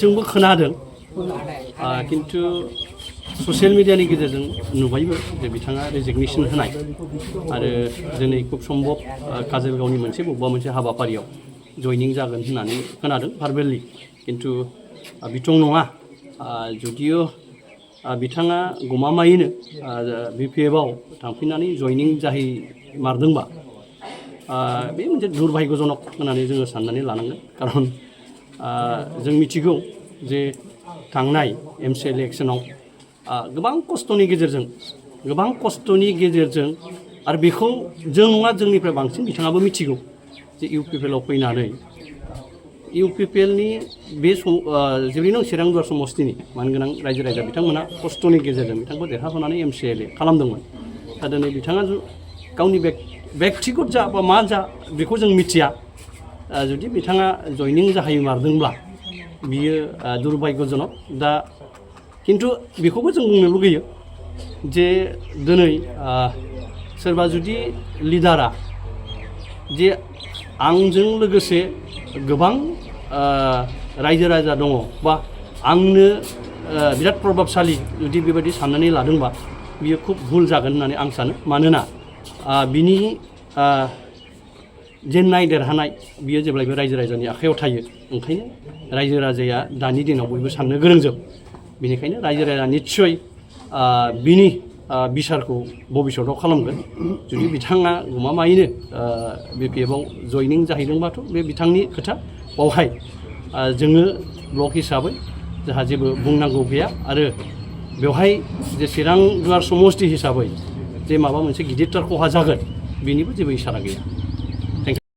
जोंबो खोनादों किन्तु ससियेल मिडियानि गेजेरजों नुबायबो जे बिथाङा रेजिगनेसन होनाय आरो दिनै खुब सम्भब काजलगावनि मोनसे बबेबा मोनसे हाबाफारियाव जयनिं जागोन होननानै खोनादों भार्बेलि किन्तु बिथं नङा जुदियो बिथाङा गमामायैनो BPF आव थांफिननानै जयनिं जाहैमारदोंबा बे मोनसे दुर्भाग्यजनक होननानै जोङो साननानै लानांगोन खारन जों मिथिगौ जे थांनाय MC इलेक्शनाव गोबां खस्थ'नि गेजेरजों आरो बेखौ जों नङा जोंनिफ्राय बांसिन बिथाङाबो मिथिगौ जे UPPL आव फैनानै UPPL नि बे जेरै नों चिरां दुवार समस्तिनि मानगोनां रायजो राजा बिथांमोना खस्थ'नि गेजेरजों बिथांखौ देरहाहोनानै MCLA खालामदोंमोन दा दिनै बिथाङा गावनि व्यक्तिगत जा बा मा जा बेखौ जों मिथिया जुदि बिथाङा जयनिं जाहैमारदोंब्ला बियो दुर्भाग्यजनक दा किन्तु बेखौबो जों बुंनो लुगैयो जे दिनै सोरबा जुदि लिडारा जे आंजों लोगोसे गोबां रायजो राजा दङ बा आंनो बिराद प्रभाबशालि जुदि बेबायदि साननानै लादोंबा बियो खुब भुल जागोन होननानै आं सानो मानोना बिनि जेननाय देरहानाय बियो जेब्लायबो रायजो राजानि आखायाव थायो ओंखायनो रायजो राजाया दानि दिनाव बयबो साननो गोरोंजोब बेनिखायनो रायजो राजाया निस्सय बिनि बिसारखौ भबिष्यतआव खालामगोन जुदि बिथाङा गमामायैनो BPF आव जयनिं जाहैदोंबाथ' बे बिथांनि खोथा बावहाय जोङो ब्लक हिसाबै जोंहा जेबो बुंनांगौ गैया आरो बेवहाय जे चिरां दुवार समस्ति हिसाबै जे माबा मोनसे गिदिरथार खहा जागोन बेनिबो जेबो इसारा गैया